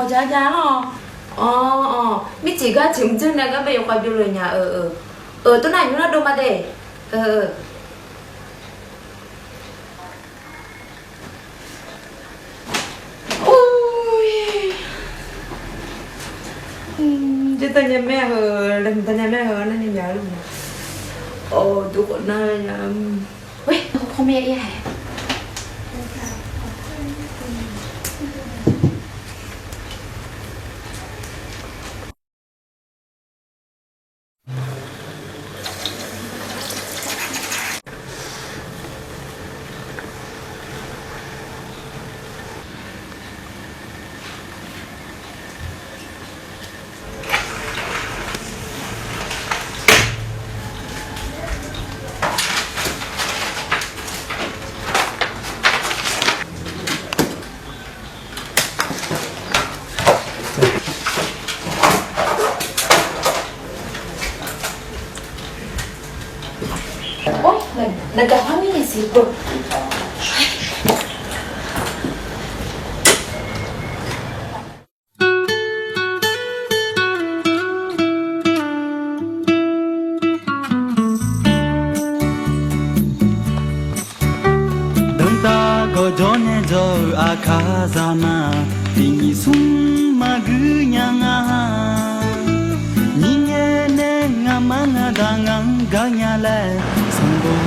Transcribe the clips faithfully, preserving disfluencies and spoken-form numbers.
Jav jav lawr. Awq, awq, mircif gar ciq mq janr nae gar bae yawkhav byov lof nya-eu. Euq, tov nar nymr lar dov ma de. Euq. Ur, jir tanya maer heu, laeqhmq tanya maer heu, nar ni myaq-eu luf ma. Awq, dov khawf nar ya. Ur, khoermir-aer ir hae. Or, naqgaq par mirnae siq beu. Danrtav gawqjawr nae jawr-eu aqkar zaq nar, tiq nyiq smr maqguir nya nga. Nyir ngae nae ngaqma ngaqda ngaq-anr gar nya laer, sanqbof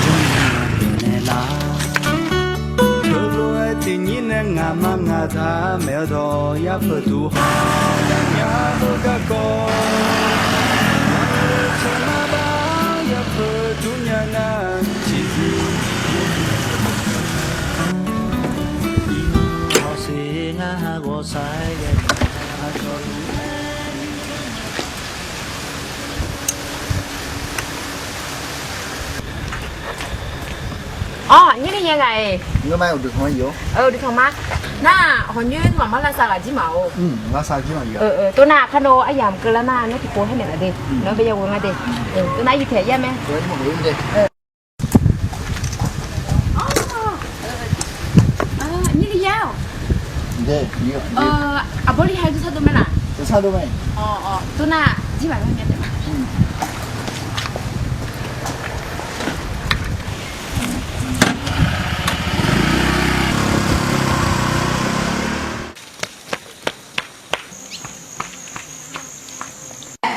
jawr nya pyeufnaeq lar. Heulof-aer tiq nyir nae ngaqma ngaqda maeq-eu dawq yapeuq duq ha, nya heugar kawv. Nar-eu tsawrmyanr bar yapeuq dur nya nar, tiqzir hawsher ngar ha ghawqshaq-aer ghae-a. Awr, nyir ni ya ngaq-iq. Uqduq tanq ma. Nar, hawq nyoer ngaq mar lavsav ghaq jir maq-or. Tov nar, kar nawr aryamq keuvlar nar, nawr tiqpov haer naeq laf de. Nawr bae yaw-eu ngar de. Tov nar, yitaeq yar mae. Nyir ni ya-awq. Aqbawr li ha-eu jir sar dov mae laf? Tov nar, jir maq lar mya taef ma.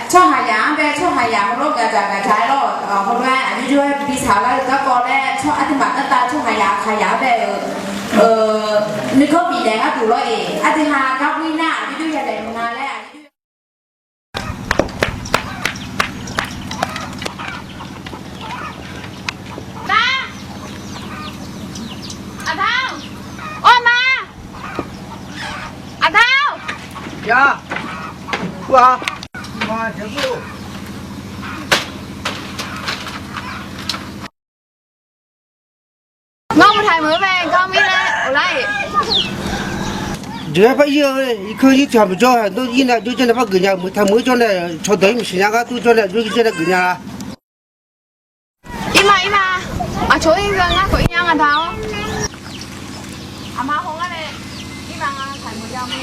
Tsawrhaqzaq-anr bae tsawrhaqzaq heulof gaqdzaq gaqdzaq-aer lawr, heulof-aer aqjox jov-aer bi saq lar-eu garkawv laer, aqduimaf gartav tsawrhaqzaq aqkaqzaq-anr bae-eu nuikhanr bifnaeq gharduq lawr-eq. Aqdui ha gar mr-ir nar aqjox jov yadaef nga laer aqjox jov. Aqda-or, ma. Aqda-or. Ngar maqtaq meuq-eu mae, gar mir laer lar-eq. Deuq-aer par ir-eu, irkeuv ir tiq ghaq maqjawr, nawr ir nae aqjox jawr nae par geuf nya, meuq taq meuq-eu jawr nae cawqdawq ir maqsiq nya, ngar tov jawr nae aqjox jawr nae geuf nya la. Ir ma, ir ma. Aqcawq ir ghae ngar khawf ir nya nga da-awr. Aqma haw ngar nae ir ma, ngar taq meuq ya ma.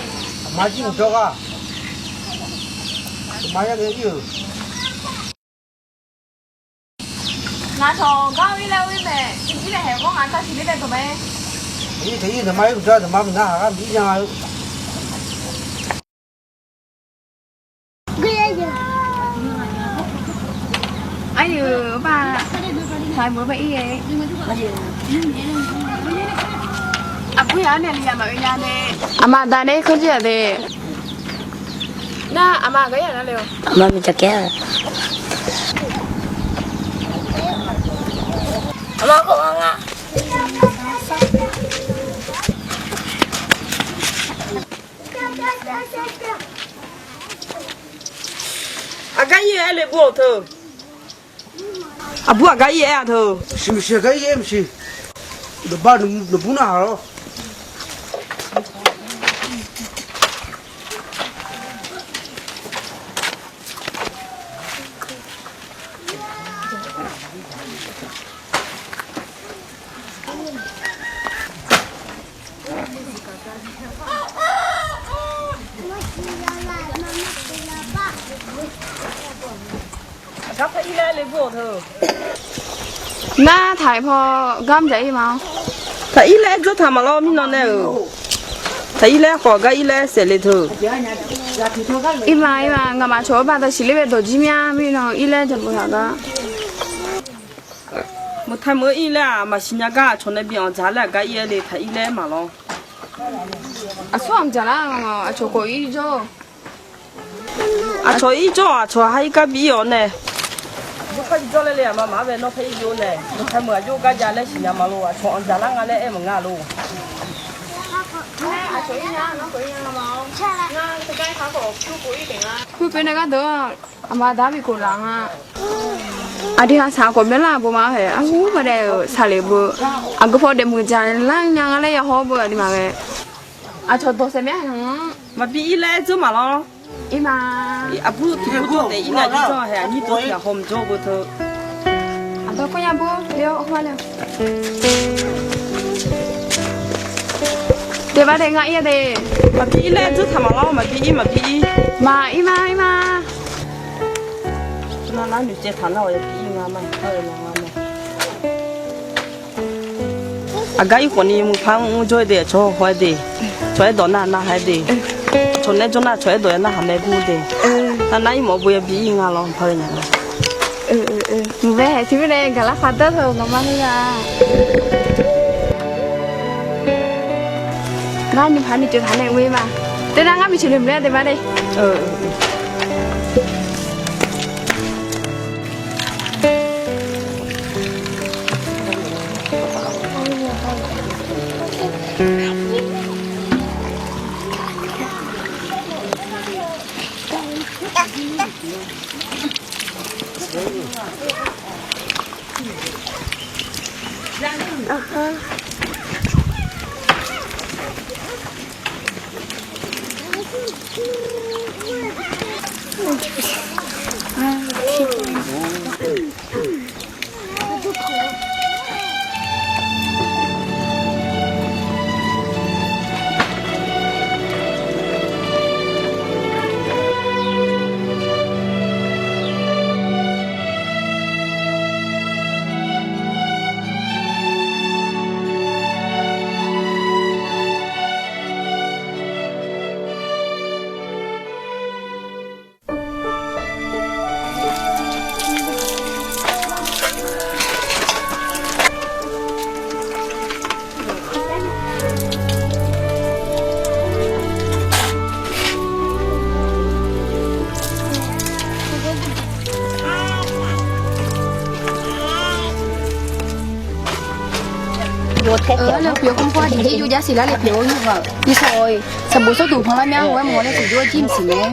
Aqma jir maqjawr ghaq. Aqma yar nae ir-euq. Ngaq tawq gar ir laer ir mae, ir nae haeq ghawr ngaq tar tiq ler nae dawq mae. Aqyuif taqyuif daqma ir maqjawr, daqma maqnar haq gar maqir nya nga-eu. Aqyuif, taq meuq-eu ba ir-a. Aqbur yaq-anr nae li yaq maqoe nya nae. Aqma aqda nae kanr jir-aq de. Nar aqma aqgar yaq nar le-awq. Aqma miqdzaq kaer-a. Aqma khawf nga nga. Aqgar ir-eu aer le bur-awq teu. Aqbur aqgar ir-eu aer-a teu. Maqsiq maqsiq, aqgar ir-eu aer maqsiq. Nawqbav nawqbur narhaq lawr. Nar taq-iq paw gar mr dzaq-ir ma. Taq-ir laer dzawr taq maqlawr mirnan nae-euq. Taq-ir laer khawf gar ir laer saef le teu. Ir ma ir ma, ngaqmaf cawq-eu baqda siqler bae dawq jir mya mirnan ir laer jabov taq gar. Meuqtae meuq-eu ir laer-aq maqsiq nya gar aqcawq nae bi anq dzaq laer aqgar ir-aer le taq-ir laer maqlawr. Aqsur anq dzaq lar-aq aqcawq khawf ir jawr. Aqcawq ir jawr-aq aqcawq ha ir gar bi ir-awq nae. Jawrkar bi jawr laer le aqma maqar bae nawr paer ir jawr nae meuqtae meuq aqjox gar jav laer siqnya ma lor. Aqcawq anq dzaq lar nga laer aer maqnga lor. Pyur pyeuf nae gharduq aqma dar bi khof laf nga. Aqdui ha saq khawf myanrlar beu ma hae arhu ma daef-euq saqlef beu. Aqgeu paw daefmuiq dzaq lar nya nga laer ya hawr beu aqdui maqghae. Aqcawq dawq saef mya hae nga. Maqbi ir laer dzeur maqlawr. Ir ma. Aqbur tiqbur taef ir nae aqjox-anr hae aqnyir deuq tiq ghaq haw mqjawr beu teu. Aqdawr kawrnya bur le-awr hawr-a le. Daef ba daef nga ir-a de. Maqbi ir laer dzeur taq maqlawr maqbi ir maqbi ir. Maqir ma ir ma. Nar nar noeqtsaev taq nar-awq yabi ir nga ma. Aqgar ir khawfni mqpar mr jawr-aer de aqcawq haw-aer de. Cawq-aer dawq nar nar ha-aer de. Cawq nae jawr nar cawq-aer dawq ya narhaq mae bur de. Nar nar ir mawf-eu beu yabi ir nga lawr mqpar ghae nya nga. Mqbae haeq tiq mirnae gaqlar khar dawr teu ngaqma heu-a. Ngar nymq paq ni teuq taq nae ghoe ma. Teunar ngar bi ceqle mqler-a de ma de. Pyeuf-eu khanrpar tiqjeq yur jar siqlar le pyeuf-eu nymr-aq, irsaq-awq-iq sanqbof sawrduq panlar mya ghae mawf nae tiqjawr jir mqsiq mae.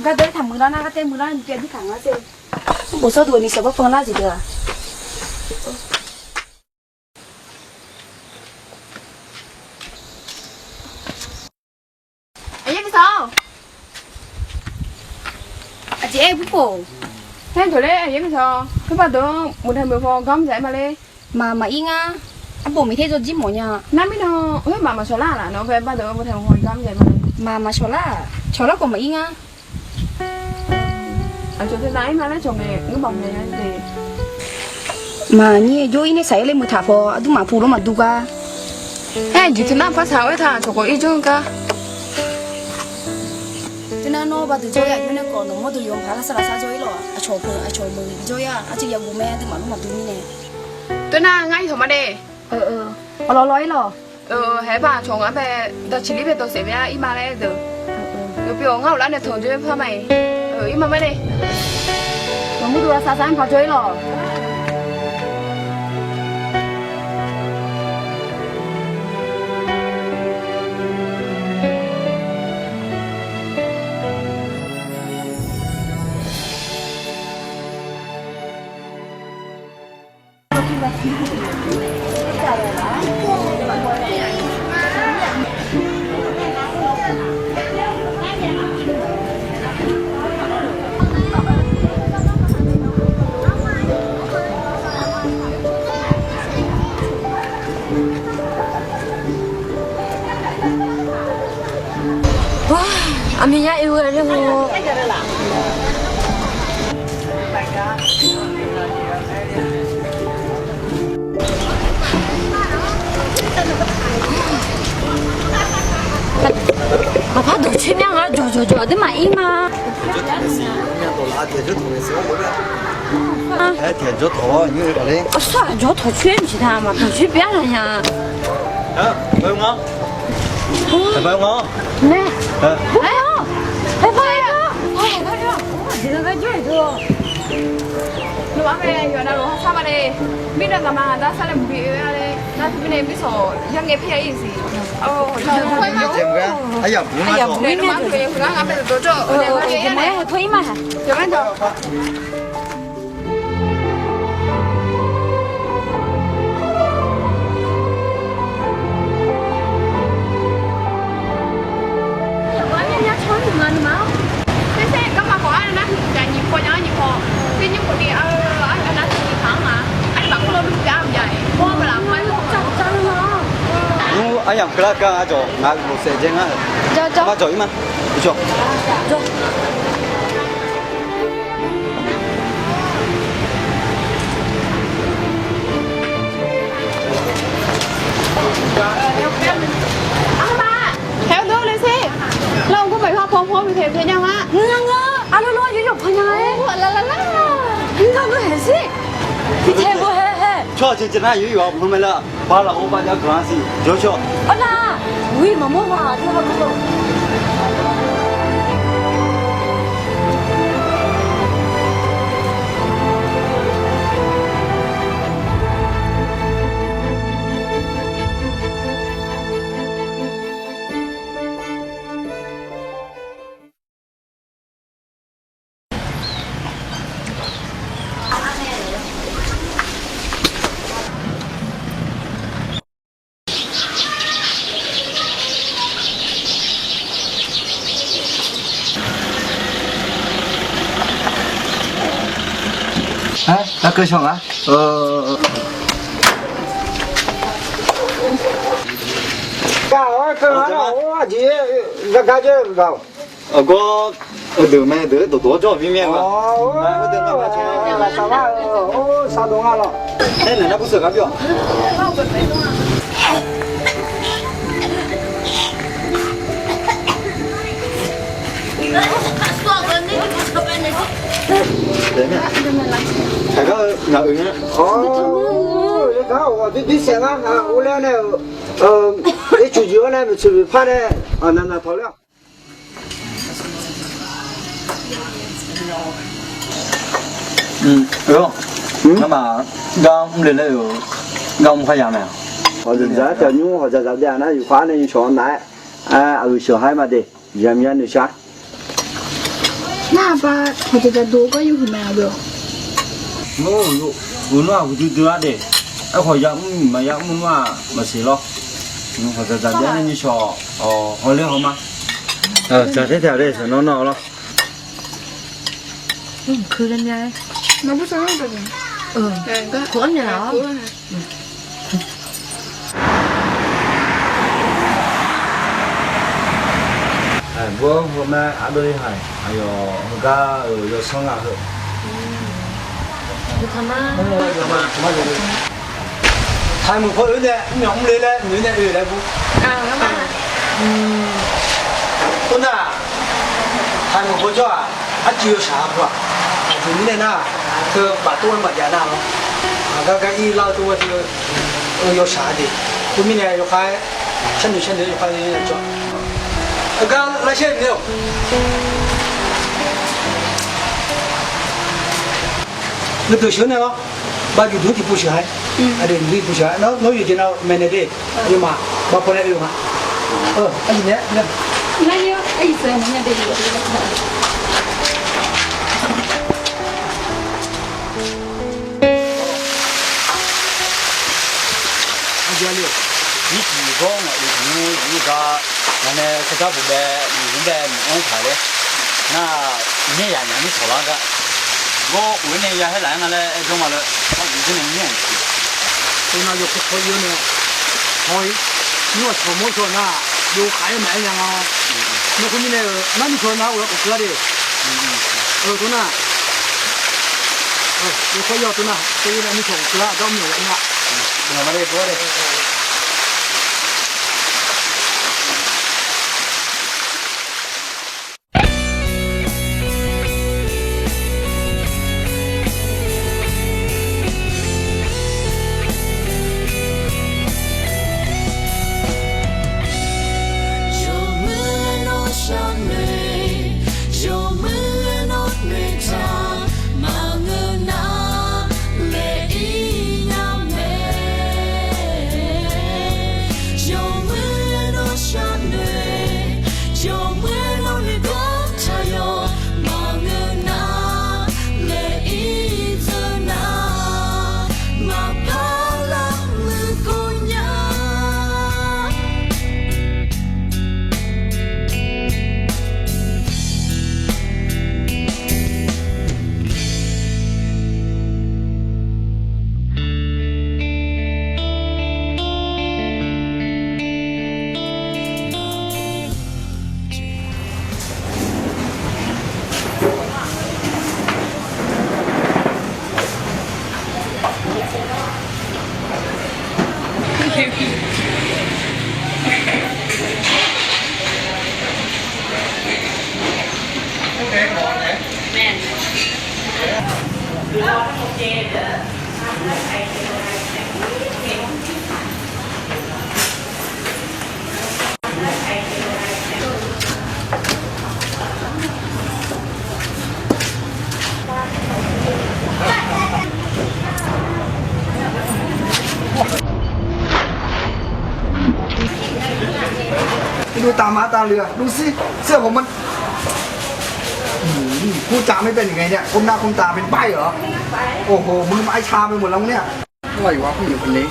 Gardeuv taq muiqlar nar ghartae muiqlar ni pyaev dir taq nga te. Bof sawrduq ni shawq bar panlar jeq deuq-aq. Aqyaer bi saq-awr. Aqjeq aer bur khof. Taer dawq laer aqyaer bi saq-awr. Khoer bardeuq-anr meuq dae meuq paw gar mr dzaq-aer ma ler. Maq maqir ngar. Arbof miq ter dzaw jir mawf nya. Nar mirnan khoer maq maqcawq lar-aq laf nawq-anr bae bardeuq-anr meuq dae meuq paw gar mr dzaq-aer ma ler. Maq maqcawq lar. Cawq lar khawf maqir ngar. Aqcawq teunav-ir ma laer cawq ngae ngeur baq mae-a de. Maqnyir jawr-ir nae saq-aer ler meuq taq paw aqduimaf pu lawr maqdur gar. Aer, aqjeq teunav par saq-awr aertaq cawq khawf ir jawr-eu gar. Teunav nawr baqdeuq jawr-ir aqjox nae khawf nawq mawr deuq yawqha lavsav lavsav jawr-ir lawq. Aqcawq peuq aqcawq meuq jawr-ir-a. Arciv yaguq mae aqduimaf lawr maqdur mirnae. Teunav ngar ir tawq ma de. Awq lawq lawq-ir lawq. Haeq-aer par aqcawq ngaq-anr bae dawq ciqlir bae dawq saef mya ir ma laer deuq. Yawqpyawq ngar ghoflar nae tanq jawr-aer par ma-iq. Ir ma ma de. Nawq mawr deuq lavsav lavsav-anr par jawr-ir lawq. Aqmyan yar oe-eu laer haw. Maqpar dawqcoer mya nga, jawqjawq jawq aqduimaf ir ma. Aqsur-aq jawr tawq coer maqsiq taq, maqtawq coer pyeuf-a laf nya. Mae. Navmaqmae yawqha navluf harsar ma de. Mirnae ngaqma ngaqda sarnae mqbi oe-a le. Nar teumirnae mirsawq yarngae paer ya ir siq. Aryamq buq-ir ma. Aryamq buq-ir ma. Tor-ir ma. Nymr aryamq keuvlar gar-aq jawq ngaq-eu bof saef jae ngar-eu. Maqjawq-ir ma. Uqcawq. Haer-eu dawr le sher. Lar-eu gur maeqhu paw paw bi taeq tae nya nga. Ngeur ngeur, arlawr lawr yawr yawq paw nya-aer. Ngar ngeur haeq sher. Bi taeq bo hae hae. Tsawrhaq jeq jeq nar yawr yawq-a panmae lar. Bar lafkhoer bar jar guiqlanq-a siq jawr shawr. Arlaq, wi maqmawr ghaq aqdui ghaq keuv. Aer, larkeuv shaw nga. Gar-awr teu-a, aqjeq gar gar jawr-eu gaq-awq. Aqgawr, heudeuq mae deuq dawqdawq-awr jawr-awq mirmyav-a. Aernaeq nar bursheuq gar byawq. Aqgar-eu ngaq-euq nya. Gar-awq, dirdir saef ngar, ur laer nae-euq, ircuf jeq-awr nae maeqtsoeq par nae, naqnaq tawq ler-awq. Ngamaf gar mrle laer-euq gar mr khar ya mae. Hawqdzaqdzaq-aer teu nymr hawqdzaqdzaq daef-a nar yufkhav-aer nae nymrshawq nav-aer, aqyuif sheuq ha-aer ma de. Yamya noeqshar. Nar-aq ba hawqdzaqdzaq dov gar yurhuiq mae-a. Uqnmr-aq uqduidui-ar de. Aerkhawf yamr maqya mr nmr-aq maqsiq lawr. Hawqdzaqdzaq daef-aer nae nymrshawq hawler haw ma. Dzaq taer taef-a de shawq nawr nawr lawr. Aqbur-anr heumae ardov-ir haiq aqyawf heugar-euq yawsanr ghaq heu. Taqmuiq paw oe nae mrmyawf mrle laer noeq nae oe laer bur. Khoernar-aq, taqmuiq paw jawr-aq, arcuiv yawshaq-a bur-aq. Aqjeq mirnae nar-aq, teu baftor-aer maqjav nar lawr. Aqgar gar ir lar-eu tov-aer teu yawshaq-a de. Khoermirnae yawkhav-aer sharnoeq sharnoeq yawkhav-aer jawr. Aqgar lavshaer nae-awq. Heudeuq sheuq-anr nae lawr. Bavjuq duq tiqpov sheuq ha-aer, aqdui duq tiqpov sheuq ha-aer nawr yawqjeq nav maeqnaeq de. Aqyawfmaf bavpaw nae oe-eu nga. Arlaq nae, arlaq nae. Mirciq gawr ngaq-euq tiqnymr yur gar, ngaq nae sargar buq bae, miqzmr bae maqanr taq laer, nar, naer yaq nya mircawq lar gar, gawr uq-aer nae ya haer laf-aer nga laer aer jawr ma laer, aqjeq jir nae mir-aq siq. Teunav yawkawr kawr ir-awr nae, haw-ir, nymr-aq cawq mawr cawq nar, yawkhav-aer maqaer nya nga-awr. Nawr khoermirnae-euq nar mircawq nar-awr ghofkeuv-ar de. Teunar, yawkawr ir-awr teunar, teunar mircawq ghofkeuv-ar, gar mr-awq nar. Luf taf ma taf luf-aq, luf sir, sir-aq, ผมมัน อืม พูดจาไม่เป็นยังไงเนี่ย ก้มหน้าก้มตาเป็นใบ้เหรอ โอ้โห มึงไอ้ชาไปหมดแล้วเนี่ย อะไรวะ ผู้หญิงคนนี้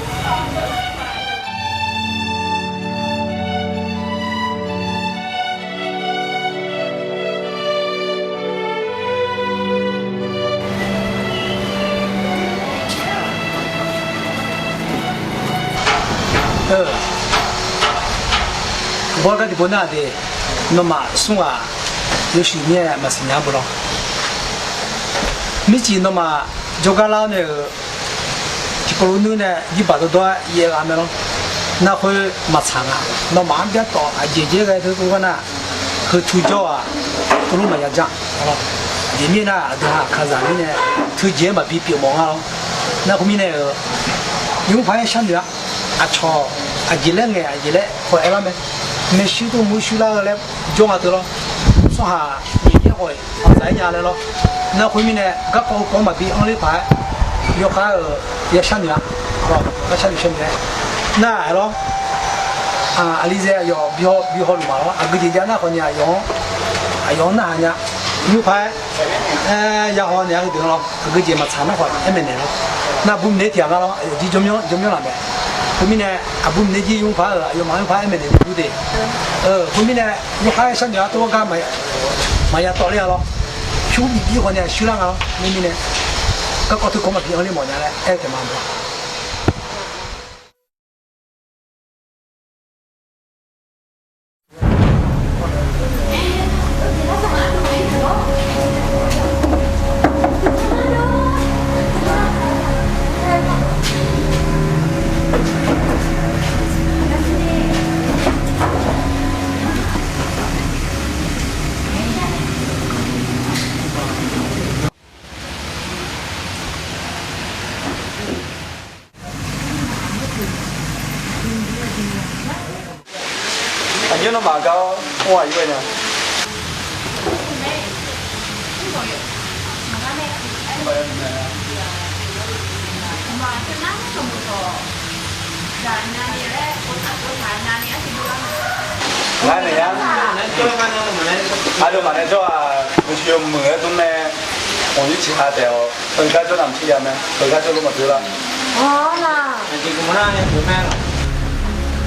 Bawr gar tiqpov nar-aq de, nawmaf smr ghaq yawshuif mir-aer maqsiq nya-a beu lawr. Mircif nawmaf jawrgar lar-awr nae-euq tiqkawv lof nuir nae jirbaq dawrdawr-aer yaev ghaq mae lawr. Nar khoer maqtsaq nga. Nawmaf-anr byartawf aqjeq jaer ghae teu tov gar nar, heu tu jawr-aq, tov lof maqya jan. Aqjeq mirnae nar, aqdui ha aqkaqzaq mirnae teujeq-aer maqbi pyeuf mawf nga lawr. Nar khoermirnae-euq, nymr paq-aer sharnoeq-a. Aqcawq aqjeq laer ngaeq, aqjeq laer haw-aer lar mae. Maershuir tov murshuir lar-eu laer jawr nga teu lawr. Tsawrhaq nyiq yaer khawf-iq anqdzaq-aer nya laer lawr. Nar khoermirnae garkawv heukawv-anr maqbi anr ler paq-aer, yawkhav-euq ya sharnoeq-a. Gar sharnoeq sharnoeq-aer, nar-aq lawr, aqlizae aqyawf bi hawluf ma lawr. Aqgeu jeq jav nar khawf ni aqyawf-anr, aqyawf-anr narhaq nya. Nymr paq-aer, aer, ya haw naeq-a heudeuq-anr lawr, aqgeu jeq maqtsaq nar khawf aer maeqnaeq lawr. Nar aqbur maqnaeq tiq ghaq nga lawr, aqyawf jir jawrmyanr jawrmyanr laf mae. Khoermirnae, aqbur maqnaeq jir nymr paq-euq aqyawfmaf nymr paq-aer aer maeqnaeq ni bur de. Khoermirnae, yawkhav-aer sharnoeq-a tov gar maqya tawv ler-a lawr. Pyur bif jir khawf ni aqshuir lar nga lawr. Khoermirnae, garkawv teu kawv maqbi anr ler mawf nya laer aer-eu taef ma lawr. Aqjox nawmaf gar-awr mr-aq yur-aer nya. Ngar naeq-aer, aqduimaf nae jawr-aq, uqshoe meuq-aer dmr mae. Aqnyir ciqha taef-awq. Heugar jawr navmaqtser ya mae. Heugar jawr lor maqdeur lar. Aqjeq gmq nar nae meuq mae lawq.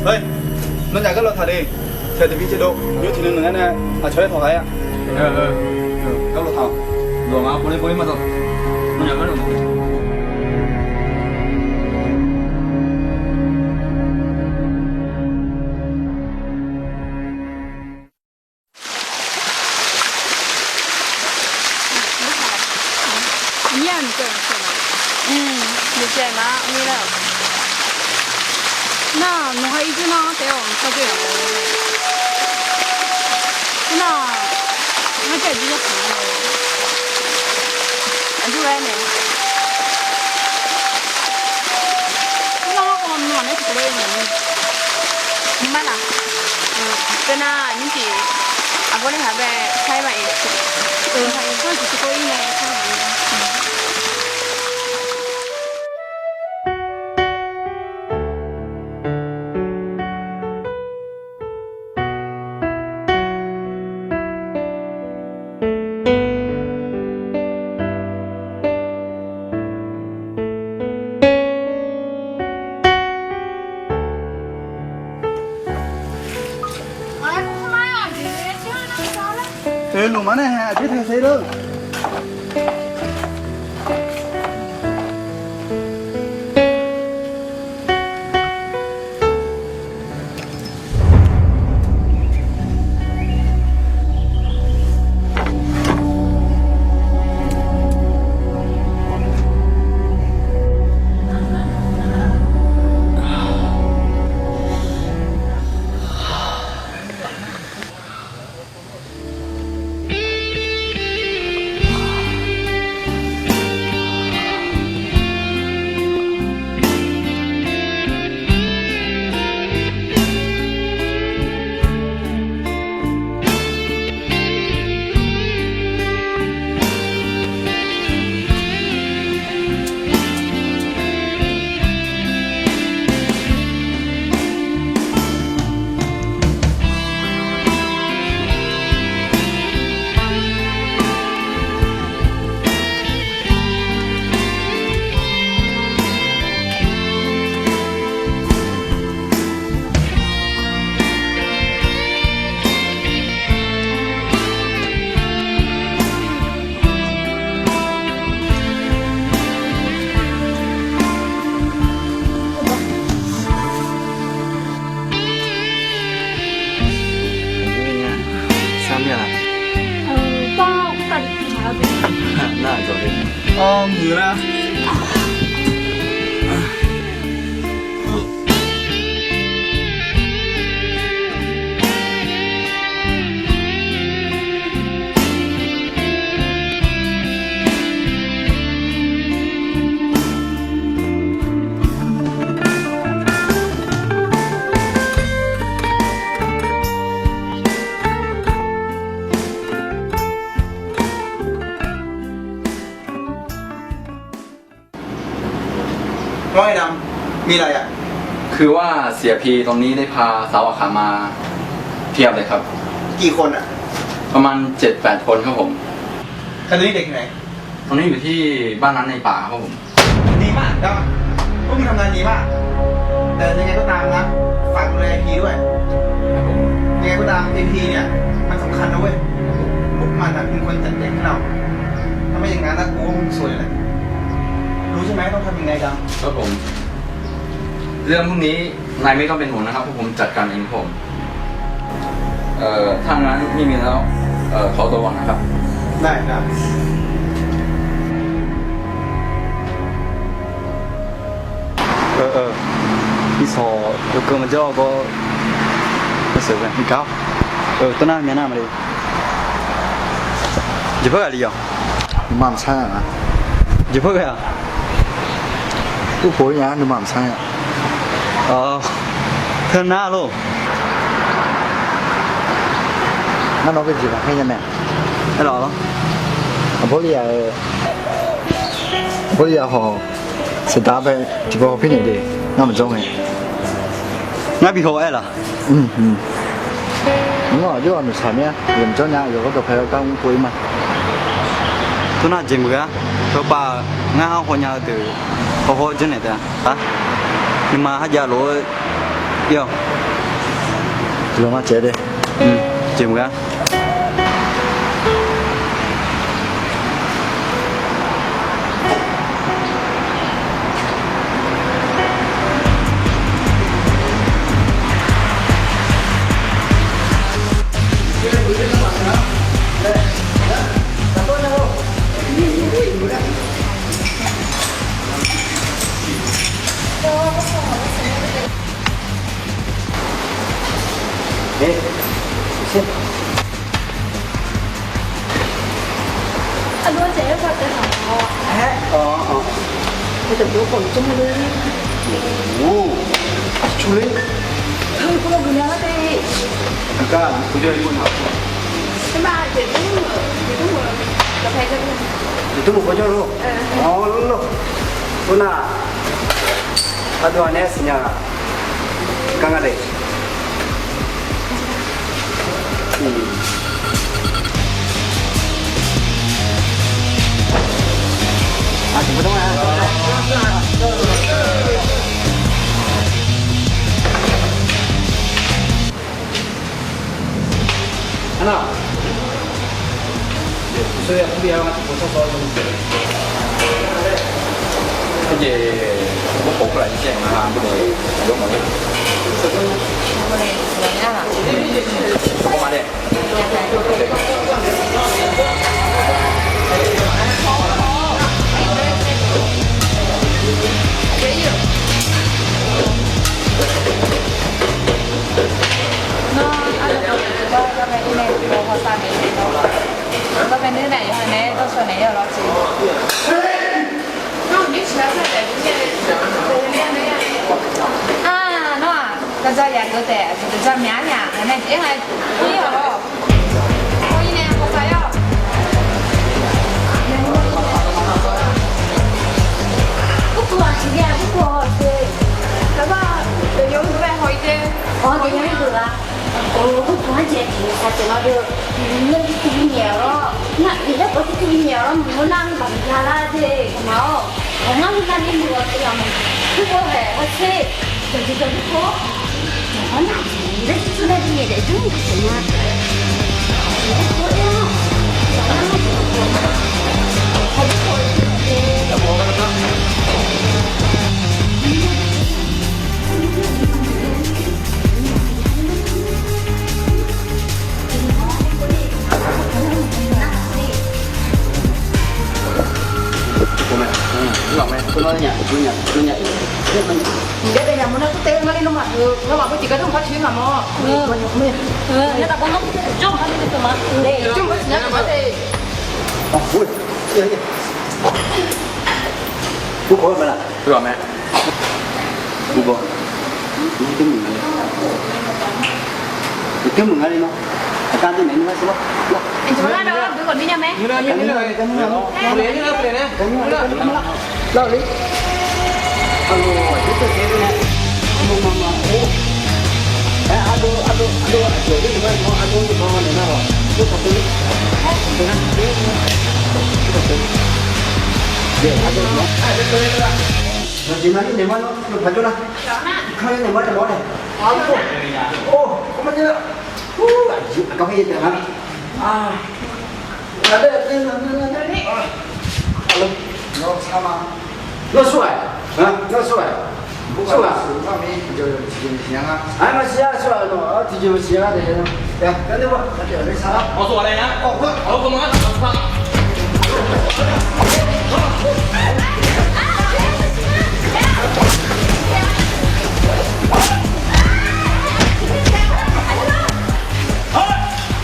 Heu, nawnyaf gar lawtaq le. Tiqghaq tiqbi tiqdov nymr tiqnan naq-aer nae aqcawq-aer tawq ghaq-aer-a. Gar lawtaq-awq. Lawq, ngaq pov le pov-ir maqdawq. Nawnyaf gar lawtaq. Nar, nawq ha irjur nar-anr taef-awq, mqpar jawr yaq. Nar, ngar jaq jir yar taq-a. Aqjur ghae nae. Nar, ngar khawf maqnaeq tiqkawv le nae. Mqmaq laf. Teunar aqnyir tiq aqgawr nae haq bae kar-ir ma-iq. Kar-ir tiqkawv-ir nae kar-ir. Teu lmqmaq nae aqjeq tae sae lor. Nar aqcawq le. Awr, muiq lar. Oi, ดำ มีอะไรอะ? คือว่าเสี่ยพีตรงนี้ได้พาสาวอาขามาเพียบเลยครับ กี่คนอะ? ประมาณเจ็ดแปดคนครับผม แล้วตรงนี้เด็กอยู่ไหน? ตรงนี้อยู่ที่บ้านนั้นในป่าครับผม ดีมาก ดำ พวกมึงทำงานดีมาก แต่ยังไงก็ตามนะ ฝากดูแลพีด้วย ครับผม ยังไงก็ตาม พีเนี่ย มันสำคัญนะเว้ย พวกมันอะเป็นคนจัดเด็กให้เรา ถ้าไม่อย่างนั้นนะ กูว่ามึงซวยเลย รู้ใช่ไหมต้องทำยังไง ดำ? ครับผม เรื่องพวกนี้นายไม่ต้องเป็นห่วงนะครับ พวกผมจัดการเองครับผม เอ่อ ถ้างั้นไม่มีแล้ว เอ่อ ขอตัวก่อนนะครับ ได้ ได้ เออ เออ อีสอ เดี๋ยวเกินมันจะออกก็ เสือไป อีกเก้า เออ ต้นหน้าเมียหน้ามาดิ Jeq pawr ghaq li-awq? Nuima maqsar-a. Jeq pawr ghaq-a? Urpoq-ir nya-ar nuima maqsar-a. Teunar lor. Ngar nawr ghae jeq maqkhaer nya mae. Aerlaf lawr. Aqbawr li yaf-eu, aqbawr li yaf hawq, saqdaq bae tiqpov hawpir naeq de, ngar maqjawr ngae. Ngar bi haw-aer laf? Mr, aqjox-aq noeqshaq mir-a, yamq jawr nya yawqghaq dawqpae-eu gar mr pov-ir ma. Tov nar jeq meuq gar, tawbav-eu ngar har hawnya-eu deuq, hawhaw janrnaeq taef-a. Nuima kharjav lof-eu ir-awq. Tiqlof ma caev de. Jeq meuq gar. Nar, ardov-a nae siqnya-a. Gar nga de. Nar, nawr-aq, gaqja yaq geuf taef, aqjeq gaqja myaq-ar nya, ngaq nae jeq-aer nga, ir-awq lawr. Hawir nae hawsav-awr. Urkov aqjeq, urkov hawshoe. Taqbar, yawqyawq-anr bae haw-ir te. Awq, deuq yawqyawq-anr deuq-a. Urkov-anr jeq tiq saqtsaeq ma deuq. Ngar tiqtuv bi nyaef-awq lawr. Ngar tiq laer khawf tiqtuv bi nyaef-awq lawr. Mq nar ngar maqbi jav lar de, maq-awr. Awq, ngar mq nar ni mq-awq te-aq ma. Urkov haeq hawshoe. Dawqjeq dawq urkov. Dawq-anr nar jeq laer tiqtuv nar bi nyaef daef dur-eu jeq ma. Ur bawr ma la? Ur bawr. Ur bawr. Ur bawr. Ur bawr. Ur bawr. Ur bawr. Ur bawr. Nawr sur-aq? Nawr sur-aq? Sur-aq? Aqmar siqnya sur-aq nawq, tiqjeq maqsiq-a de.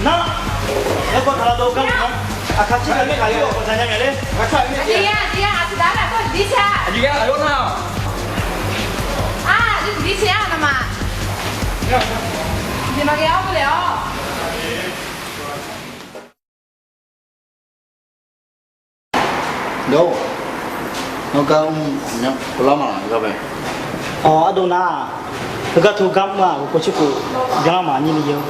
Nar, nar kawv taq lar dov gar-eu nar, aqkaq tser ghaq ler ghaq ler-awq, kawv taq nya myaef ler. Aqdir ya, aqdir ya, aqtiq daq-ar lafkhoer aqdir tser-a. Aqdir gar aqyawf nar-awq. Aqdir tiqdir tser-a nawmaf. Tiqjeq maqghae-awr keuvle-awq. Gaq-or, nawr gar mr aqmyan kawvlar ma-aq gha bae. Awq, ardov nar-aq, heugar tov gar mr-aq, ghawqkawv tserkhof byanlar ma nyir ni ya-or.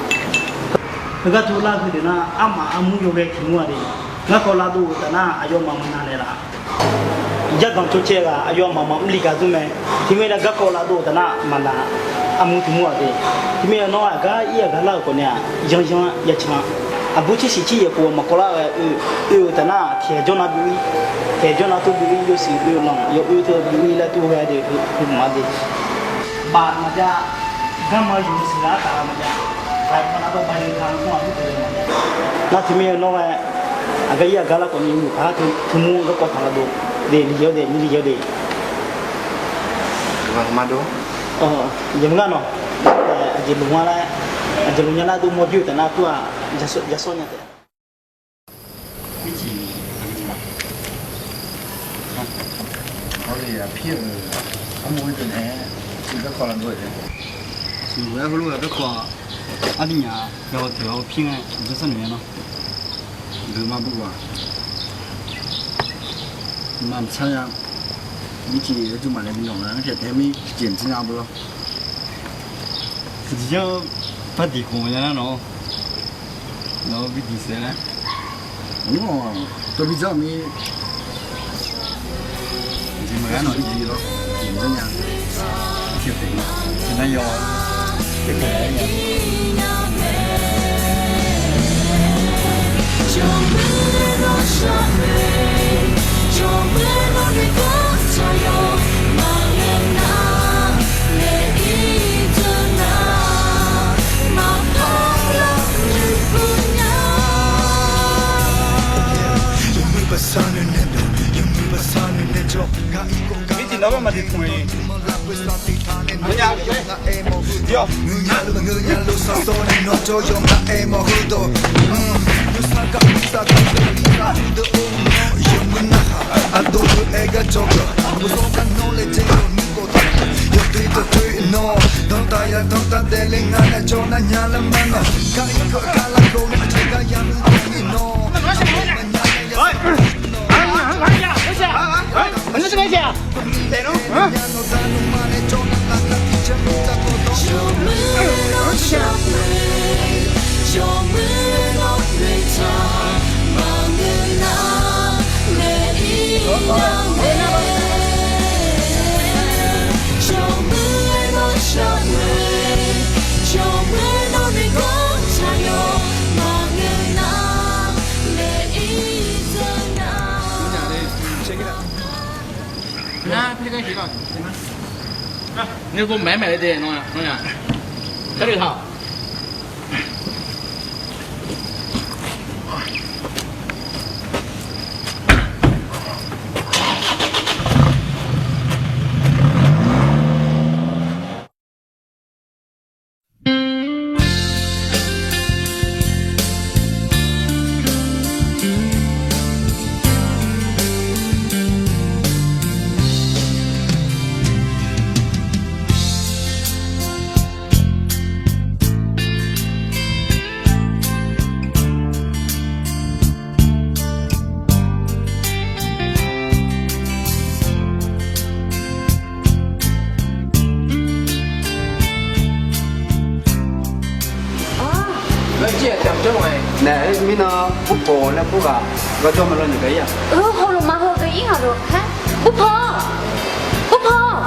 Heugar tov lar heudeuq nar, armaf armur yawghae tiq mur-a de. Garkawv lavdov-euq taf nar, aqyawfmaf maqnav naeqlaf. Jardanq tsovcaev ghaq aqyawfmaf maqmr li gaq dur mae. Teumirnae garkawv lavdov-euq taf nar, maqnav armur tiq mur-a de. Teumirnae nawr aqgar ir aqgar lar-euq khawf nae-aq, yanyan yacan. Aqbur tser shiq tser yaeq khof maqkawv lar-aer oe-euq taf nar, tiq ghaq jawr nar buf-ir, tiq ghaq jawr nar tov buf-ir, yawshuif oe lanq yawoe tov buf-ir laer tov ghae de, heu maqma de. Baf maqjav, garma yawq-eu sheuqghae-aer taf-eu maqjav, laqkhaq nar dawr ba-eu gar-anr mr-aq mr-eu maqjav. Nar teumirnae nawr ghae, aqgar ir aqgar lar khawf ni yawmuiq paq-aer teu mur garkawv taq lavdov de, li ya-awr de, nyir li ya-awr de. Jeq maqngar nawq, aqjeq loq nya lar, aqjeq loq nya lar dov mawr jir-eu taf nar tur-aq, jasawr nya taef. Aqpir-euq armur-aer deuq nae-aer, garkawv lavdov-aer, siqlof-aer heulof-aer garkawv, ardirnyaf yawhaw teq-awr pir ngae, janrsar noeq nya nawr. Geuf ma bu ghaq. Maqmr tsar nya. Mircif-eu jmrmaq nae bi nawq nga-anr taef taef mir jeq mr tsar nya bu lawr. Tiqjeq-anr par diq khof nya nar nawq. Nawq-eu bi diq saef laer. Mr-awq, tov bi dzanr mir. Jeq maqngar nawq, jeq maqngar nya. Tiqnar yawq. Mircif nawr bar maqdiq tmq-iq. Yawq. Nae, mirnan burpoq laer bur ghaq garjawr ma lawr nyiq gaq-ir-aq. Heulof maqheu gaq-ir ngaq lof-aer. Burpoq, burpoq.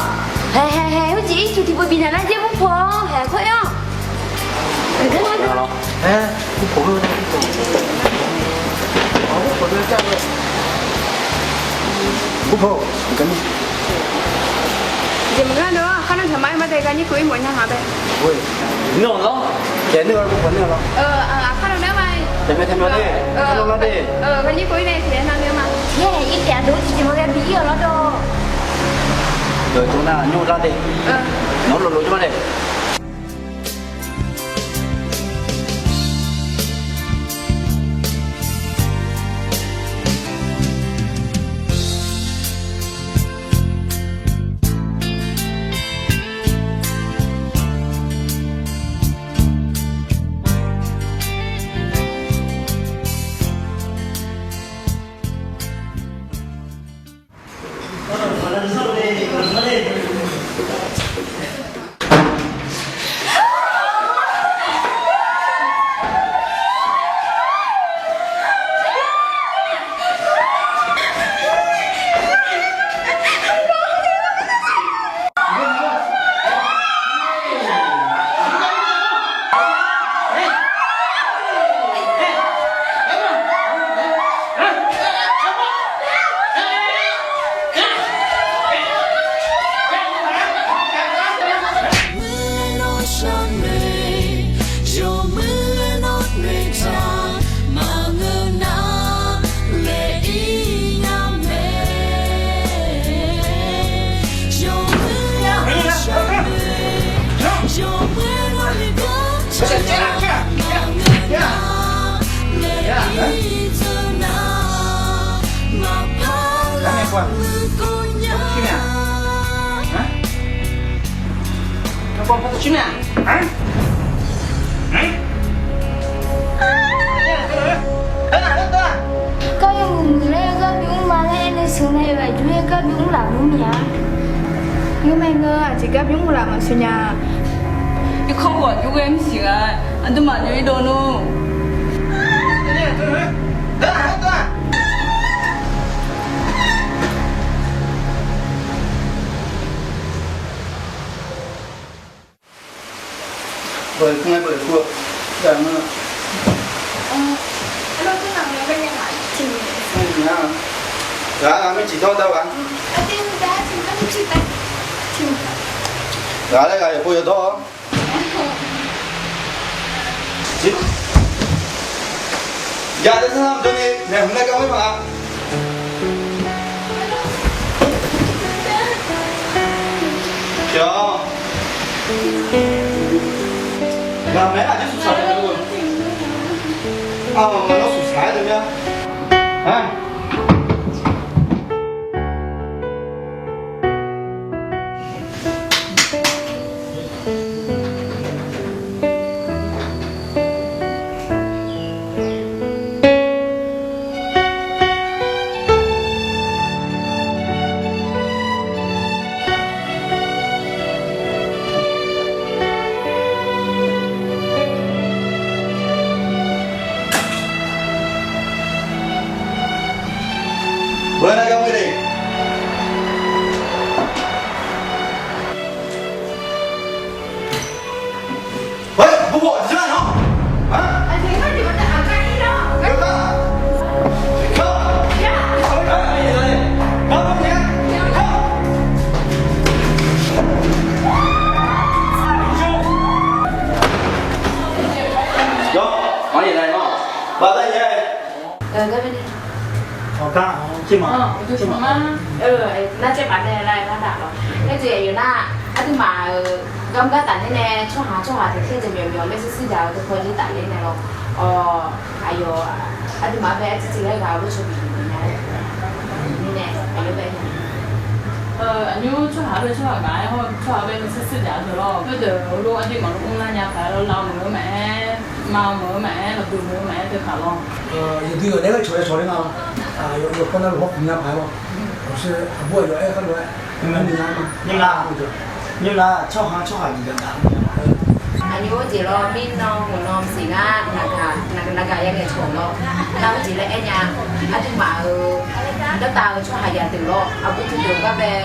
Haeq haeq haeq, heujeq ircuf tiqpov bifnaeq lar jaer burpoq, haeq khoer-awr. Burpoq, jeq maqngar nar, kharnan taqmar-aer ma de, garnyir kov-ir mawf nya nga bae. Nawr-aq, khaer-eu nar ma, kharnan nar ma, kharnan nar de, kharnan nar de, garnyir kov-ir nae tiqnae nar ma. Yaer, irpyaeq dov tiqjeq maqghae bi-ir-awq lawr dawq. Dawq tov nar nymr lar de. Nawq-anr loflof jawr ma de. Gar yawmuiq muiq laer gar bimr ma laer aernaeq sheuq nae aqjox-aer gar bimr laf mr mia. Ngeurmae ngeur aqjeq gar bimr laf maqsheuq nya. Irkanr ghawq aqjox-aer mrsiq ghaq aqduimaf nyoe irdov nmr. Ghaq laer ghaq yawqpov yawdawr-awr. Yaq, taef sanr nar mqjawr ni naeq hmq nae gar khoer ma. Pyawq. Ghaq maeq-aer aqjeq suqsaq-eu. Aq, maqnawr suqsaq-aer deuq mya. Nar caev baf nae lar lar daq lawr. Aerjeq aqyawf nar, aqduimaf-euq garmr gar tafler nae tsawrhaq tsawrhaq tiq tser jeq myawf myawf maershuir shuir dzaq-eu teu paw jir tafler nae lawr. Aqyawf aqduimaf-anr bae arciv civ laer ghaq-eu lof tsawr bif bif nya-aer mirnae aqyawf bae nya. Aqnymr tsawrhaq-anr bae tsawrhaq gaq-aer hawr-eu tsawrhaq bae maershuir shuir dzaq-eu deuq lawr. Khoerdeuq heulof aqduimaf luf mr lar nya paq-aer lawr, lav meuq-eu maqaer, ma meuq-eu maqaer, lawqduq meuq-eu maqaer teu taq lawr. Yawdui yawq naeq-aer cawq ya cawq ler nga lawr. Yawqpaw navluf hawkhof nya paq-aer lawr. Aqbur aqyawf aer kharlof-aer nymr nar, nymr nar tsawrhaq tsawrhaq jeq gaq gaq-eu aqnymr jeq lawr, mirnan hmq nan mqsiq ngar naqgaq naqgaq ya ngaeqcawq lawr. Nar-eu jeq laer aer nya. Aqduimaf-euq gartav-eu tsawrhaq yadeuq lawr, aqbur teu deuq gar bae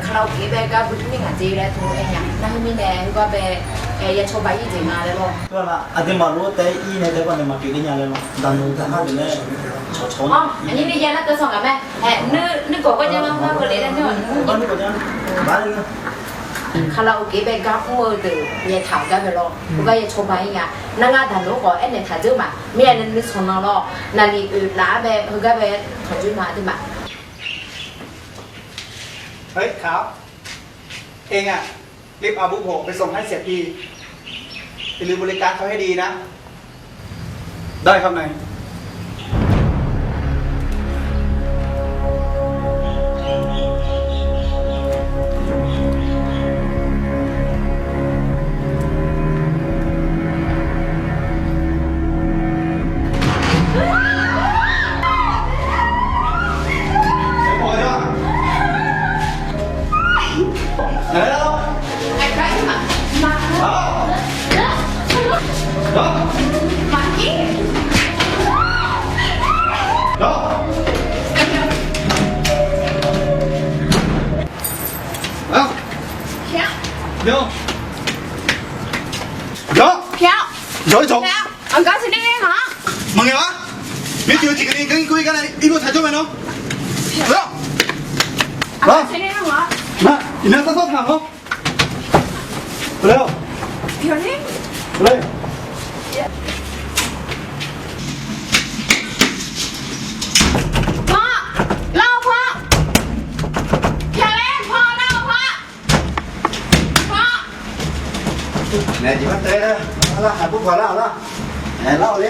kalaokeq bae gar bui tmr ni ngaq dzer laer tmr aer nya. Nar khoermirnae heugar bae ya cawba ir jeq nga laer lawr. Aqduimaf lof-aer taef ir nae taef-aer banae maqpyeuf ler nya laer lawr. Daqnmr daqhar deuq nae cawqcawq-awr aqnyir ni ya nar teu sanq gaq mae. Nuigawq gar jar lar gar keuvle laer nuigawq jar. Kalaokeq bae gar mr-eu deuq yaeq taq-euq gar bae lawr. Heugar ya cawba ir nya. Nar ngar daqnmr khawf aernaeq taq dzeur ma. Mirnae nuismq nan lawr. Naqliq oeq laf-aer bae heugar bae tanqdzoer ma aqduimaf. เฮ้ย ขาว เองอะ รีบเอาผู้โผล่ไปส่งให้เสี่ยพี อย่าลืมบริการเขาให้ดีนะ ได้ครับนาย Yawr, yawr, yawr, yawr. Maqngaeq-a. Mircuf tiqkawv ni garkawv ir gar nae irlof taq jawr mae nawr. Yawr. Iqnan sar sar taq nawr. Peuq laer-awq. Peuq laer. Paw, lar-awr paw. Pyaeq laer paw, lar-awr paw. Paw. Naeq jeq mar tae lar, lar haq bur paq lar-awq lar. Aer lar-awq le.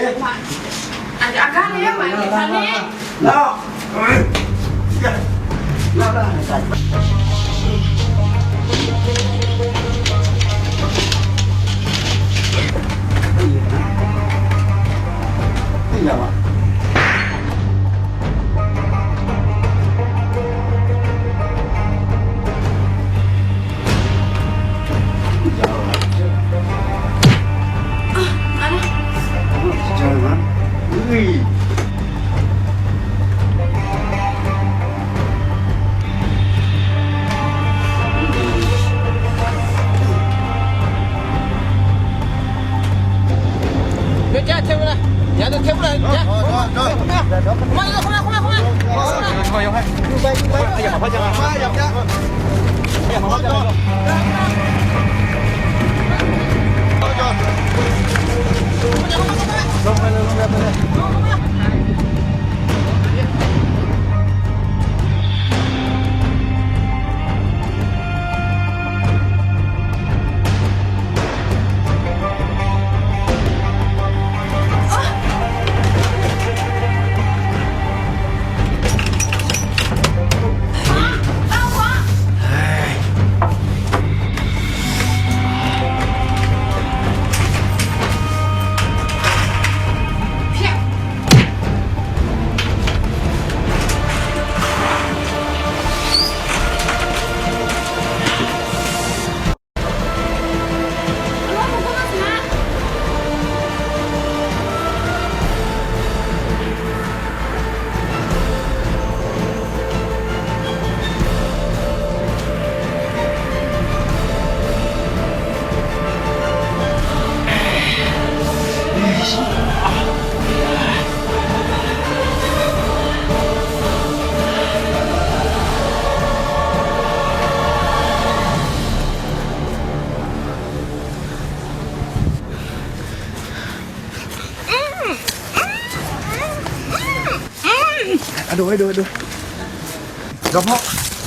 Aqgar le-aer maqngaeq taq le. Lar-awq. Aqdui, aqdui, aqdui. Zawqpaw.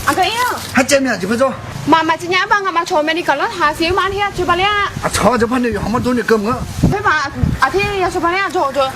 Aqgeu ir-aq. Harcaev mya jeq pawdzawr. Maqmaq tiqnya-a ba nga'maf cawq maeqni gaqlanr haq siq-eu ma nar-aq, cawba ler-a. Aqcawq-anr jawrpar ni yawqha mawr dur ni keuvmeuq-a. Khoermaf aqtir ya cawba ler-a, jawq jawq.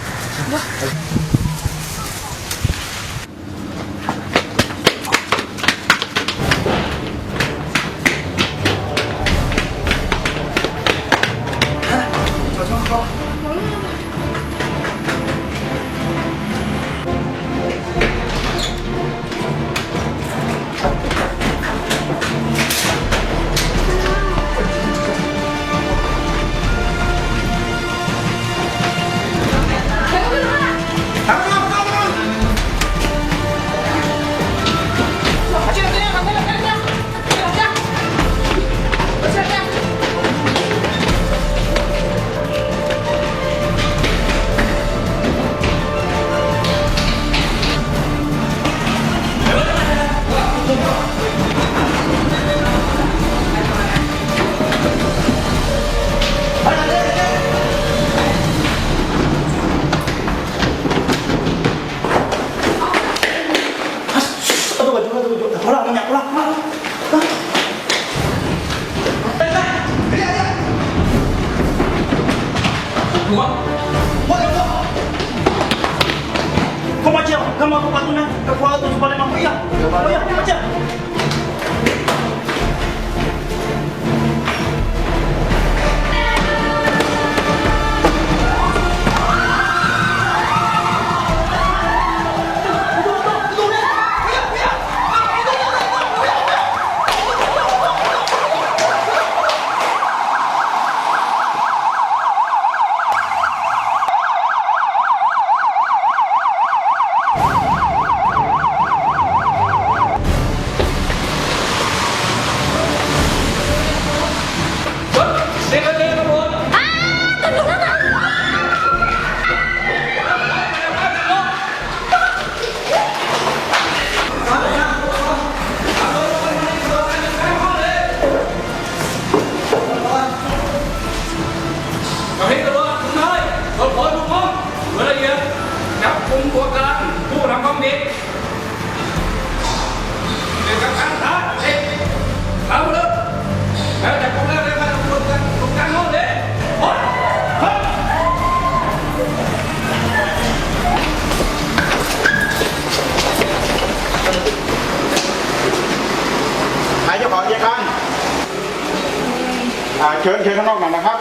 เชิญ เชิญข้างนอกหน่อยนะครับ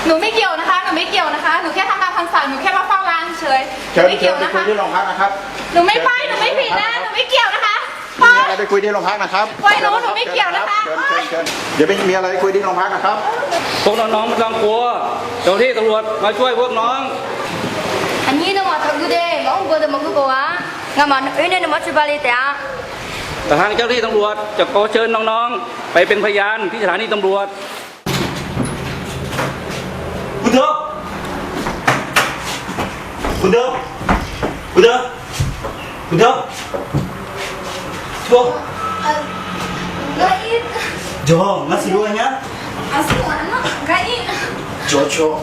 หนูไม่เกี่ยวนะคะ หนูไม่เกี่ยวนะคะ หนูแค่ทำตามคำสั่ง หนูแค่มาเฝ้าร้านเฉย เชิญ หนูไม่เกี่ยวนะคะ เชิญไปคุยที่โรงพักนะครับ หนูไม่ไป หนูไม่ผิดนะ หนูไม่เกี่ยวนะคะ มีอะไรไปคุยที่โรงพักนะครับ ปล่อยหนู หนูไม่เกี่ยวนะคะ เชิญครับ เชิญ เชิญ เชิญ เดี๋ยวไปมีอะไรไปคุยที่โรงพักนะครับ พวกน้องๆไม่ต้องกลัว เจ้าหน้าที่ตำรวจมาช่วยพวกน้อง Aqnyir nawmaf taqguv de, maqmr gawv deuq maqguv khawf-a, ngamaf oer nae nawmaf coeqba le taef-a. แต่ทางเจ้าหน้าที่ตำรวจจะขอเชิญน้องๆไปเป็นพยานที่สถานีตำรวจ Khoerdeuq, khoerdeuq, khoerdeuq, khoerdeuq. Jawr, ngar siqluf-a nya. Jawr cawq.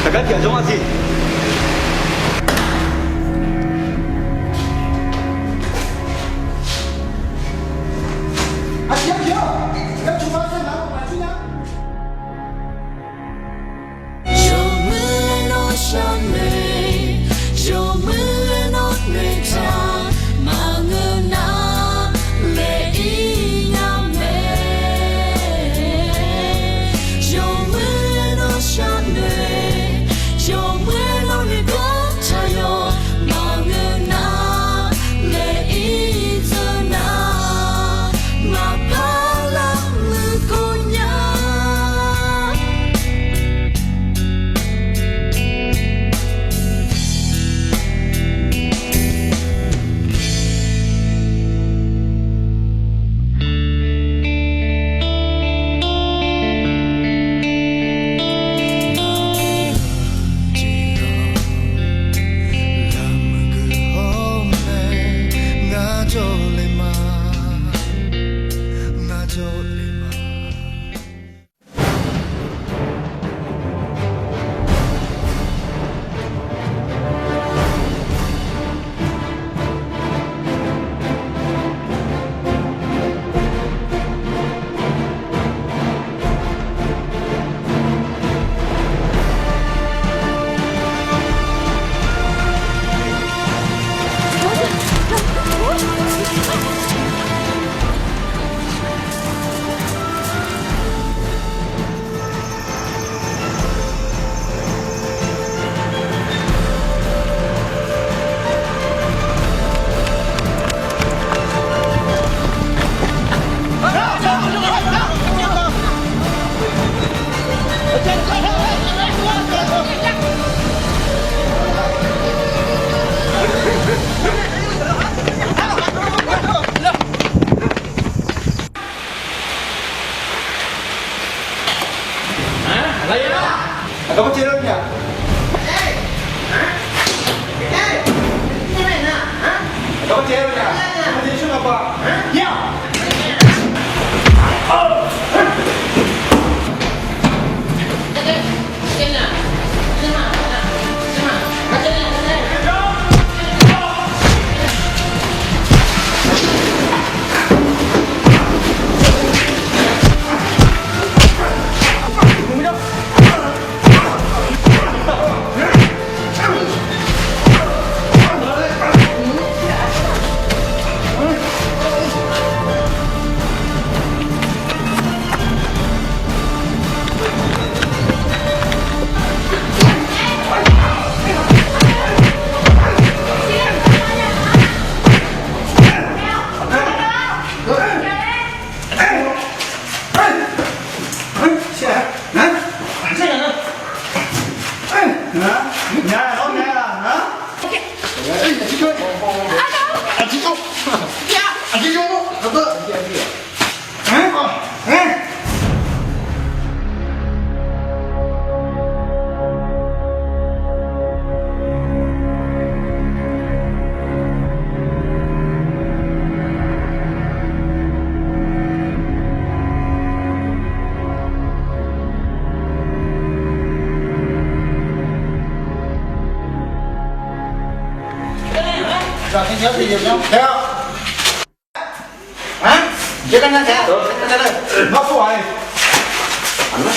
Taqgar tiqghaq jawr-a siq. Aqjeq-a jeq-awr, yawcuf ma saer ngaq-anr maqjir nya. Yawmuiq-aer nawr sharnoeq, yawmuiq-aer nawr noeqtaq, maqngeur nar laeq-ir nya mae. Yawmuiq-aer nawr sharnoeq, yawmuiq-aer nawr noeqtaq yawq, maqngeur nar laeq-ir dzeur nar, maqpar lar muiq kawv nya.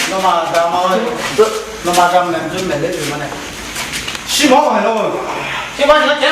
Nawmaf dam-a, nawmaf dam naeq-eu maeqler-euq ma nae. Shirmawr-aq lawr-eu, shirmawr-aq.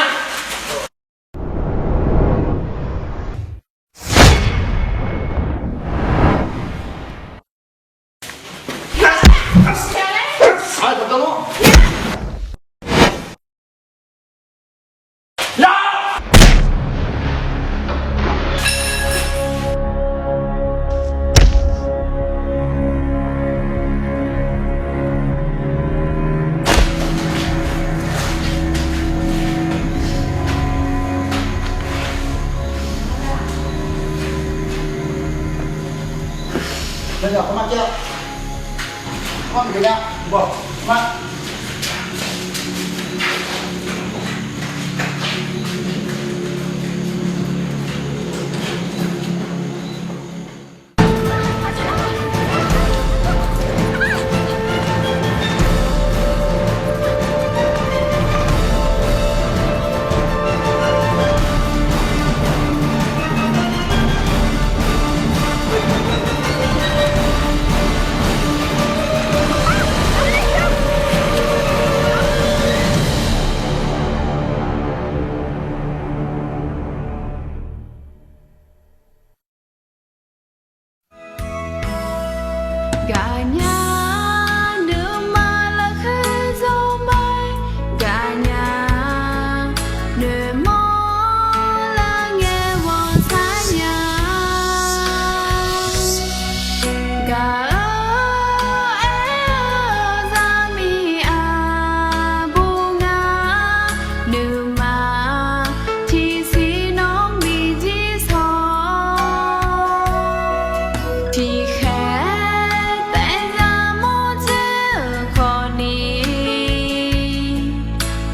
Gaqnya nuima lafkhoer zawr mae, gaqnya noeqmawr laer ngae ghanqsar nya. Gaq-eu aer-eu zaqmiq aqbur ngar, nuima tiqsiq nawr miqjir sawq. Tiqkhaeq taef zaq mawr dzoer-euq khawfni,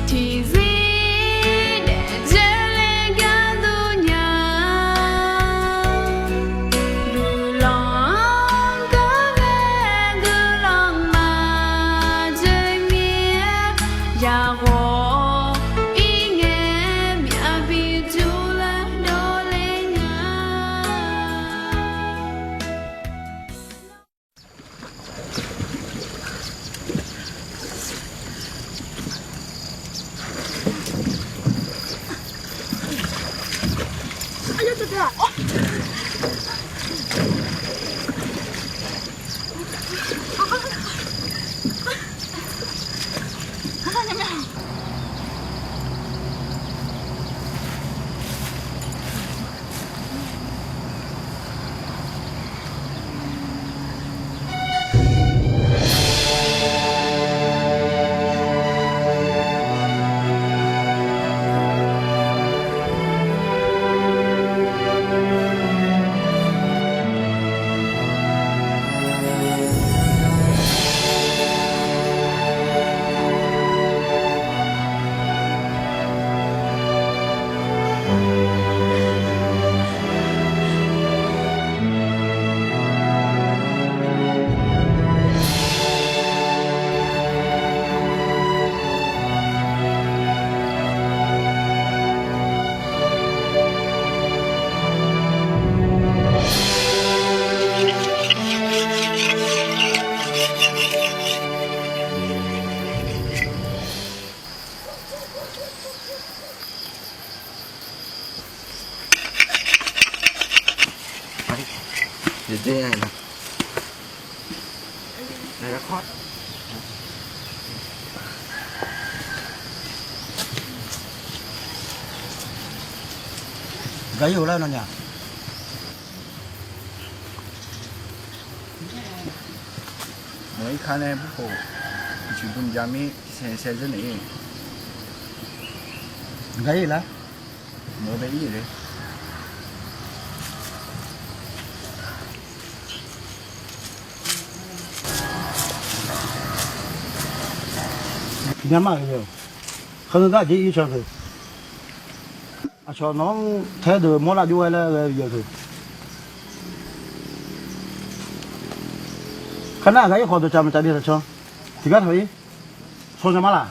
tiqzir daef dzoer le gar dur nya. Guiqlanq-anr geur ghae guiqlanq maqdzoer mir-aer, yaghawq ir ngae myavbi jur laer dawrler nya. Gaqir-euq lar nawnyaf. Maqir ka nae burkhof tiqcuq dm ja mir sae sae zeur naeq-ir. Gaqir lar. Maqbae ir le. Tiqnya ma-euq, khanqnui gar aqjeq ir can teu. Aqcawq nawq-anr tae-aer deuq mawrlav jov-aer laer ghae-eu yawf teu. Kar nar aqgar ir khawf dawqcaf maqcaf byae taq can. Tiqgar taq-ir. Shawnya ma laq.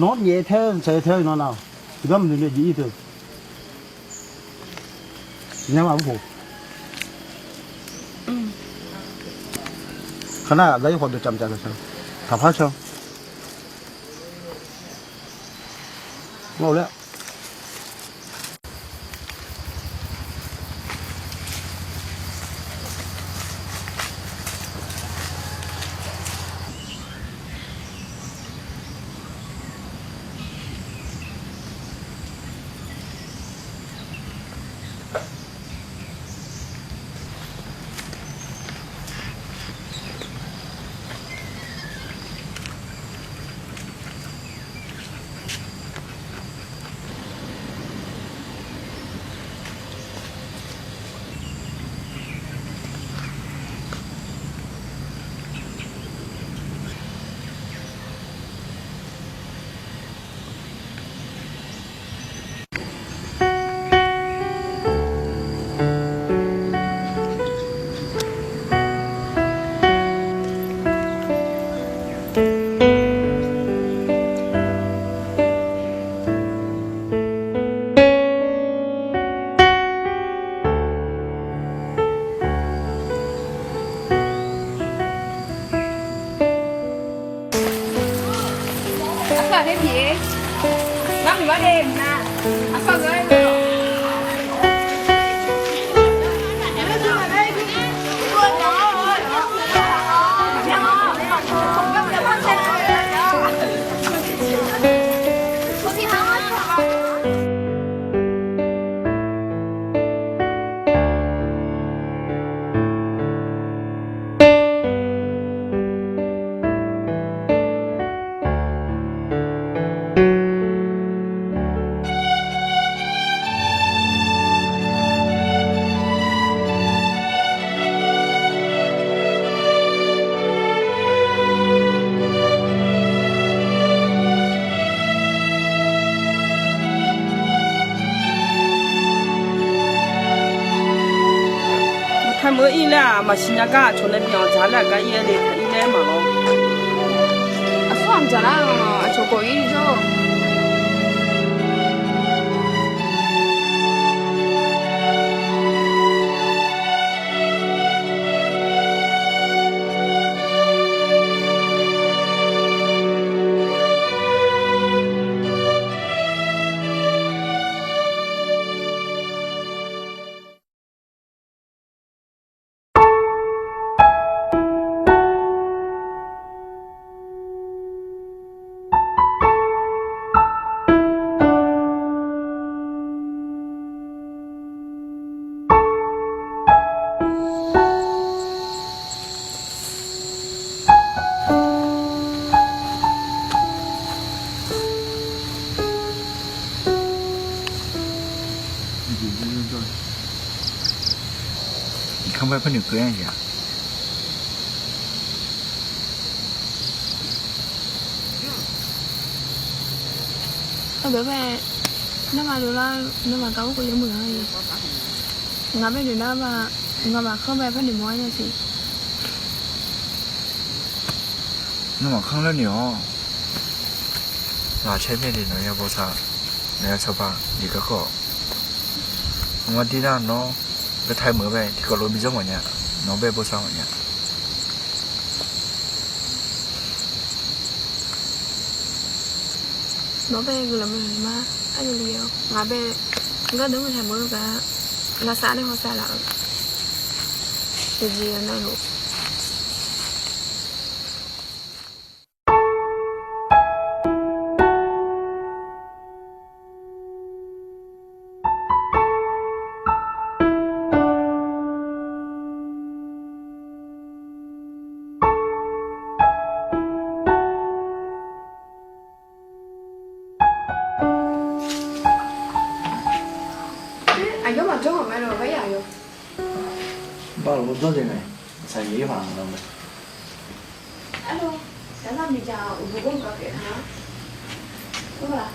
Nawr nyaef tae-aer saq-aer tae-aer iqnan nav-awq. Uqdar maqnoeq nae jeq ir teu. Nar ma mr khof. Kar nar aqgar ir khawf dawqcamq caf taq can. Taqpar can. Ngawr laer. Maqtaq meuq-eu ir laer-aq, maqsiq nya gar aqcawq nae bi-anr dzaq laer aqgar ir-aer le taq ir laer maqlawr. Aqsur-aq dzaq lar-aq, aqcawq khawf ir jawr. Iqkanr bae par noeqkeuv-aer ya. Aqbae, nawmaf lolar, nawmaf gaq-awr keuv yamuiq-a. Ngaq bae noeq nar ba, ngaqmaf kanr bae par noeqmawr-aer nar siq. Nawmaf kanr lar noeq-awr, ngaq caer mae de nawq ya bawsar, nawq ya cawba jeq garkawv. Ngaq ma dir nar nawr, gartae meuq bae tiqkawv lof bi dzawr mawf nya, nawq bae bawsar mawf nya. Nawq bae guiqlanq ma, arluf-eu ngaq bae, ngar deuq-anr maqtaq meuq-eu gar, lavsav nae hawsav laf-eu, yawqjeq yawqnan luf. Aqyawf maqjawr-aq mae lawq, gar yaf yawq. Bar luf dzawr de mae, saqyeq-ir paq-a lar mae. Arlawr, yaqlar miqdzaq uqduq gawr mq gaq kaef taq-a. Ur la.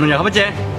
Nawnyaf khar par caev.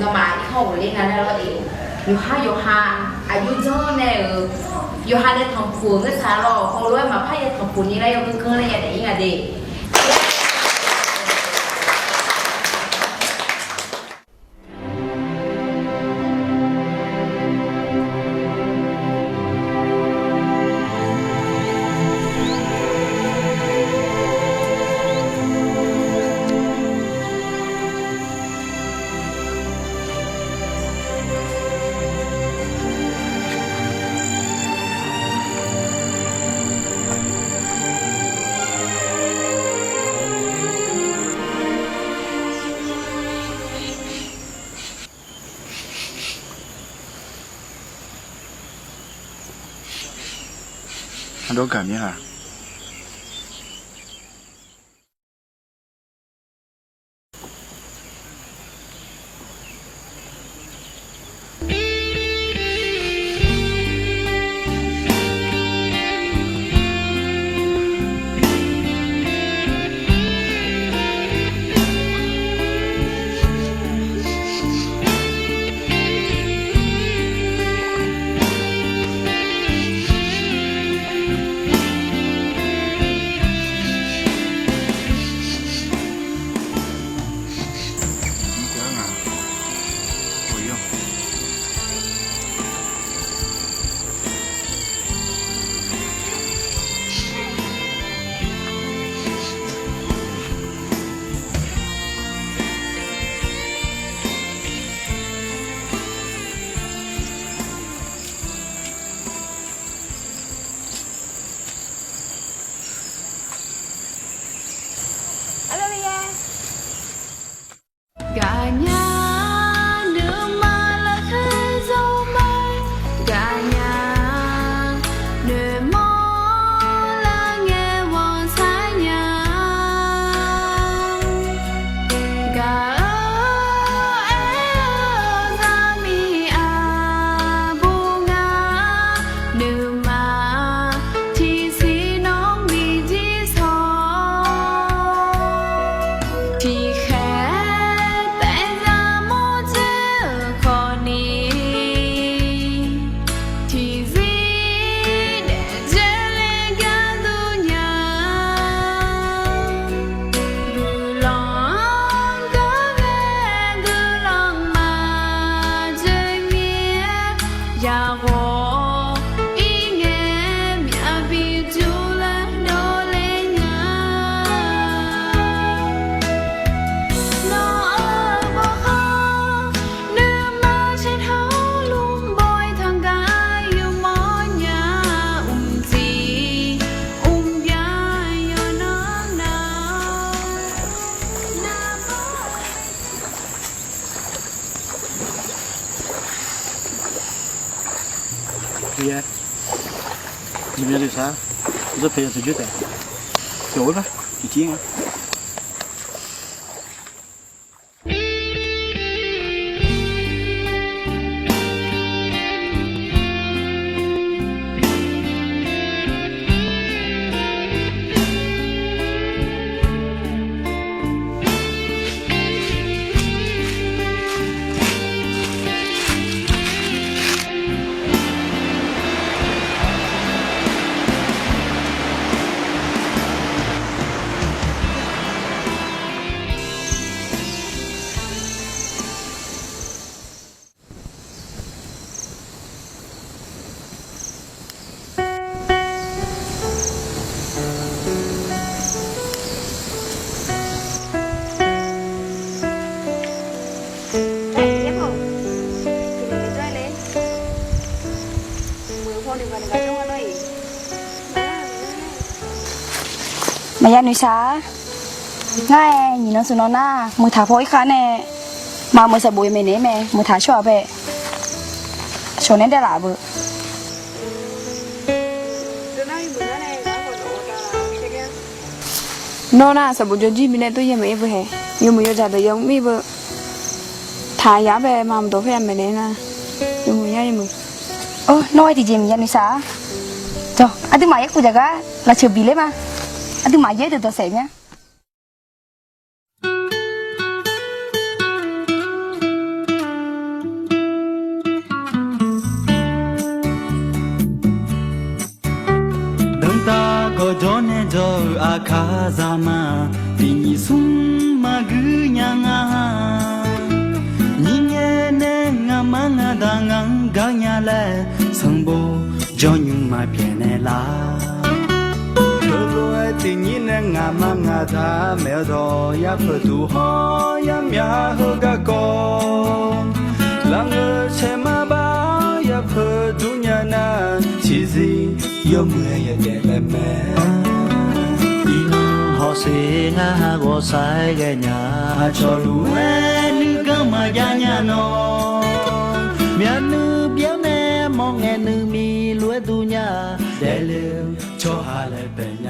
Nawmaf irkanr ghofler nga laer lawr de. Yawqha yawqha aqjox janr nae-euq yawqha nae tanqpuq-euq ngeur tsaq lawr, hawlof-aer maqpar ya tanqpuq ni laer yawgeur ganr nae ya daef-ir nga de. Ardawr gaq mir-a. Miqyaer nuisar, zawr paeq yawtaq jur taef, yawf-aer bar tiqjir nga. Maqya noeqshaq-a. Ngar-aer nyiq nan smq nan nar, muiqtaq paw-ir khav nae, maqmuiq sanqbof maeqnaeq-ir mae, muiqtaq shawr-aq bae. Shawq nae daeflaf beu. Nawr nar sanqbof jawrjir bifnaeq tov yaeq maeq-ir beu hae. Yawmuiq yawdzaq deuq yawmuiq-ir beu. Taq yaf-aer bae maqmuiq dawq khoer-aq maeqnaeq nar, yawmuiq yar yawmuiq. Or, nawr-aer tiqjeq maqya noeqshaq-a. Dawq, aqduimaf yaerkuv jaq gar lafceuq bif ler ma. Aqduimaf yaer deuq dawqsaef mya. Kaqzaq ma tiq nyiq smr maqguir nya nga. Nyir ngae nae ngaqma ngaqda ngaq-anr gar nya laer, sanqbof jawrnymr maqpyaeq naeq lar. Heulof-aer tiq nyir nae ngaqma ngaqda maeq-eu dawq, yapeuq duq hawr yarmyaq heugar kawv. Larngeur caermar bar yapeuq dur nya nar, tiqzir yawmuiq-aer yadaef laer mae. Iqnan hawsher ngar ghawqshaq-aer ghaenya, aqcawq luf-aer nuiganr maqjav nya nawr, myavnuiv byaer nae mawrngae nuimiq lof-aer dur nya, daefle-eu tsawrhaq laer bae